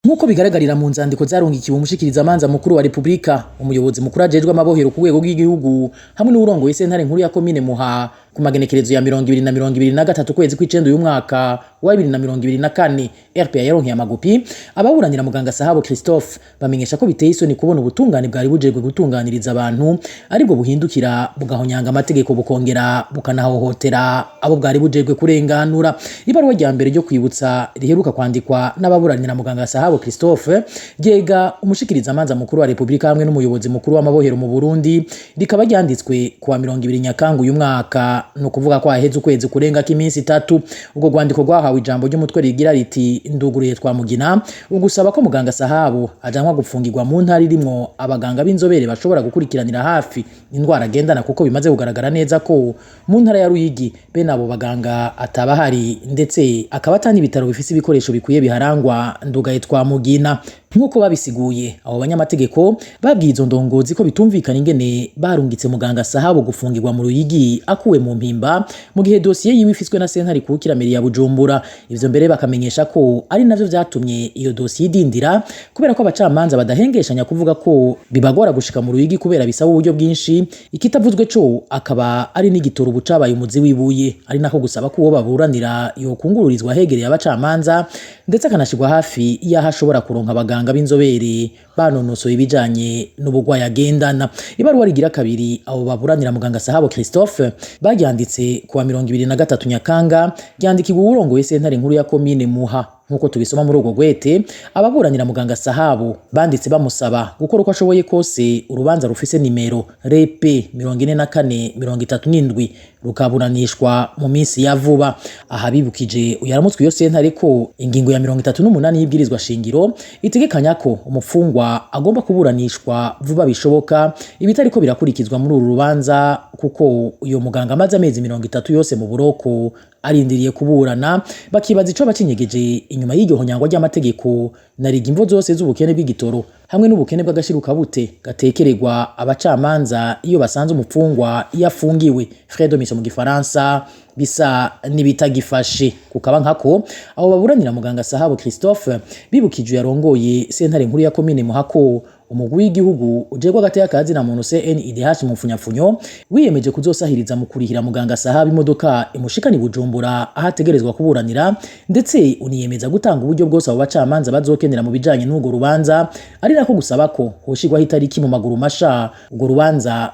Nk'uko bigaragarira mu nzandiko zarungikiwe umushikirizamanza mukuru wa Republika, umuyobozi mukuru ajejwe amabohero ku rwego rw'igihugu hamwe n'uwurongoye sentare nkuru ya komine Muha ku magenekerezo ya 20 na 23 kwezi kw'icenda uyu mwaka wa 2024, RPA yaronkeye amagupi ababuranira muganga Sahabo Christophe bamenyesha ko biteye isoni kubona ubutungane bwari bujejwe gutunganiriza abantu aribwo buhindukira bugahonyanga amategeko, bukongera bukanahohotera abo bwari bujejwe kurenganura. Ibaruwa rya mbere ryo kwibutsa riheruka kwandikwa n'ababuranira muganga Sahabo Christophe ryega umushikirizamanza mukuru wa Republika hamwe n'umuyobozi mukuru w'amabohero mu Burundi, rikaba ryanditswe kuwa 20 Nyakanga uyu mwaka, ni ukuvuga ko haheze ukwezi kurenga k'iminsi 3. Ubwo rwandiko rwahawe ijambo ry'umutwe rigira riti: "Nduguruye Twamugina ugusaba ko muganga Sahabo ajanwa gupfungirwa mu ntara irimwo abaganga b'inzobere bashobora gukurikiranira hafi indwara agendana, kuko bimaze kugaragara neza ko mu ntara ya Ruyigi bene abo baganga atabahari, ndetse akaba atani ibitaro bifise ibikoresho bikwiye biharangwa. Ndugaye Twamugina." Nk'uko babisiguye, abo banyamategeko babwiye izo ndongozi ko bitumvikana ingene barungitse muganga Sahabo gufungirwa mu Ruyigi akuwe mu Mpimba, mu gihe dosiye yiwe ifiswe na sentare ikukira mairie ya Bujumbura. Ivyo mbere bakamenyesha ko ari navyo vyatumye iyo dosiye idindira, kubera ko abacamanza badahengeshanya kuvuga ko bibagora gushika mu Ruyigi kubera bisaba uburyo bwinshi. Ikitavuzwe co akaba ari n'igitoro ubu cabaye umuzi w'ibuye, ari nako gusaba ko uwo baburanira yokungururizwa ahegereye abacamanza, ndetse akanashirwa hafi y'aho ashobora kuronka abaganga b'inzobere banonosoye ibijanye n'ubugwayi agendana. Ibaruwa rigira kabiri abo baburanira muganga Sahabo Christophe baryanditse kuwa 23 Nyakanga, ryandikirwa uwurongoye sentare nkuru ya komine Muha. Nk'uko tubisoma muri urwo rwete, ababuranira muganga Sahabo banditse bamusaba gukora uko ashoboye kose urubanza rufise nimero RP 4437 rukaburanishwa mu minsi ya vuba. Aha bibukije uyaramutswe iyo sentare ko ingingo ya 38 y'ibwirizwa shingiro itegekanya ko umupfungwa agomba kuburanishwa vuba bishoboka, ibitariko birakurikizwa muri uru rubanza, kuko uyo muganga amaze amezi 30 yose mu buroko arindiriye kuburana. Bakibaza ico bacinyegeje inyuma y'iryo honyangwa ry'amategeko, nariga imvo zose z'ubukene bw'igitoro hamwe n'ubukene bw'agashirukabute gatekererwa abacamanza iyo basanze umupfungwa iyo afungiwe, frais de mission mu gifaransa, bisa n'ibitagifashe. Kukaba nkako, abo baburanira muganga Sahabo Christophe bibukije yarongoye sentare nkuru ya komine Muhako umugwi w'igihugu ujejwe agateka ka muntu CNIDH mu mfunyapfunyo wiyemeje kuzosahiriza mu kurihira muganga Sahabo imodoka imushikana i Bujumbura aho ategerezwa kuburanira, ndetse uniyemeza gutanga uburyo bwose abo bacamanza bazokenera mu bijanye n'urwo rubanza, ari nako gusaba ko hoshirwaho itariki mu maguru masha urwo rubanza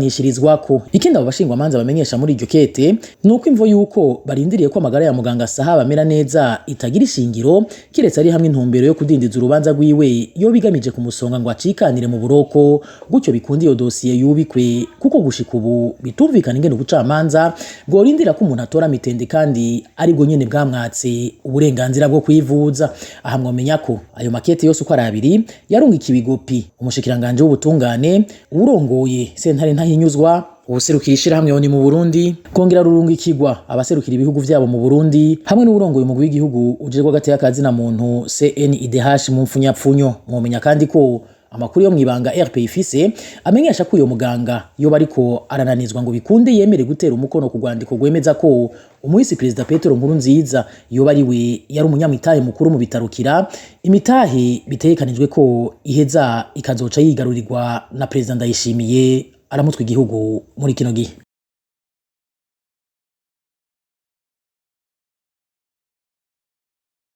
rwoburanishirizwako. Ikindi abo bashingwamanza bamenyesha muri iryo kete ni uko imvo yuko barindiriye ko amagara ya muganga Sahabo amera neza itagira ishingiro, kiretse ari hamwe intumbero yo kudindiza urubanza rwiwe yoba igamije kumusonga ngo acikanire mu buroko, gutyo bikunda iyo dosiye yubikwe, kuko gushika ubu bitumvikana ingene ubucamanza bworindira ko umuntu atora mitende kandi aribwo nyene bwamwatse uburenganzira bwo kwivuza. Aha mwomenya ko ayo makete yose uko ari abiri yarungikiwe igopi umushikiranganje w'ubutungane, uwurongoye sentare ntahinyuzwa, uwuserukira ishirahamwe ONU mu Burundi, kongera rurungikirwa abaserukira ibihugu vyabo mu Burundi hamwe n'uwurongoye umugwi w'igihugu ujejwe agateka ka muntu CNIDH mu mfunyapfunyo. Mwomenya kandi ko amakuru yo mwibanga RP ifise amenyesha ko uyo muganga yoba ariko arananizwa ngo bikunde yemere gutera umukono ku rwandiko rwemeza ko umuhisi perezida Petero Nkurunziza yoba ari we yari umunyamitahe mukuru mu bitarukira, imitahe bitegekanijwe ko iheza ikazoca yigarurirwa na perezida Ndayishimiye aramutswe igihugu muri kino gihe.